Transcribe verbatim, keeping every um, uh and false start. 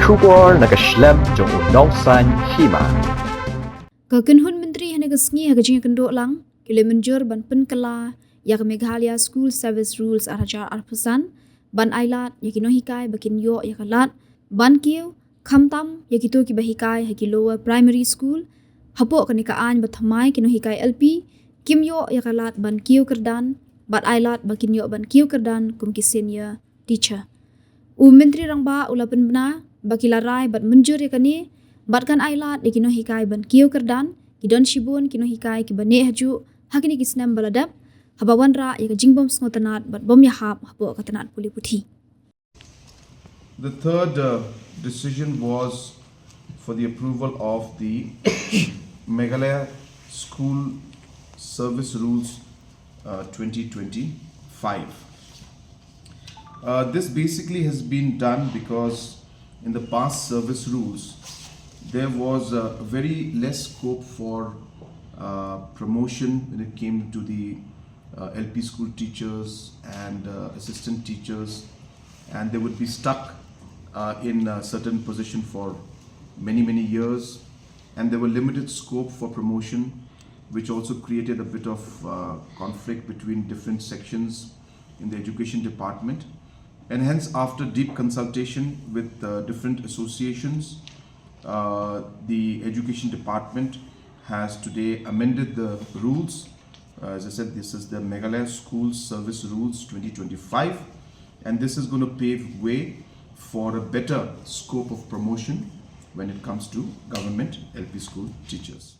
Khubor na ka shlem jong u nongsan hima. Ka kynhun myntri hynne ka sngi ha ka jingkynduh lang ki la mynjur ban pynkylla ïa ka Meghalaya School Service Rules ar hajar arphew san ban ailad ïa ki nonghikai ba kin ïoh ïa ka lad ban kiew, khamtam ïa kito kiba hikai ha ki lower primary school. Hapoh kane ka aiñ ba thymmai ki nonghikai L P kim ïoh ïa ka lad ban kiew kyrdan bad ailad ba kin ïoh ban kiew kyrdan kum ki senior teacher. U Myntri Rangbah u la pynbna ba ki la rai bad mynjur ïa kane bad kan ailad ïa ki nonghikai ban kiew kyrdan. Ki don shibun ki nonghikai kiba neh hajuh ha kine ki snem ba la dep, haba wanrah ïa ka jingbym sngewtynnad bad bym ïahap hapoh ka tnat pule puthi. The third uh, decision was for the approval of the Meghalaya School Service Rules uh, twenty twenty-five. Uh, this basically has been done because in the past service rules, there was a very less scope for uh, promotion when it came to the uh, L P school teachers and uh, assistant teachers, and they would be stuck uh, in a certain position for many, many years. And there were limited scope for promotion, which also created a bit of uh, conflict between different sections in the education department. And hence, after deep consultation with uh, different associations, uh, the education department has today amended the rules. Uh, as I said, this is the Meghalaya School Service Rules twenty twenty-five, and this is going to pave way for a better scope of promotion when it comes to government L P school teachers.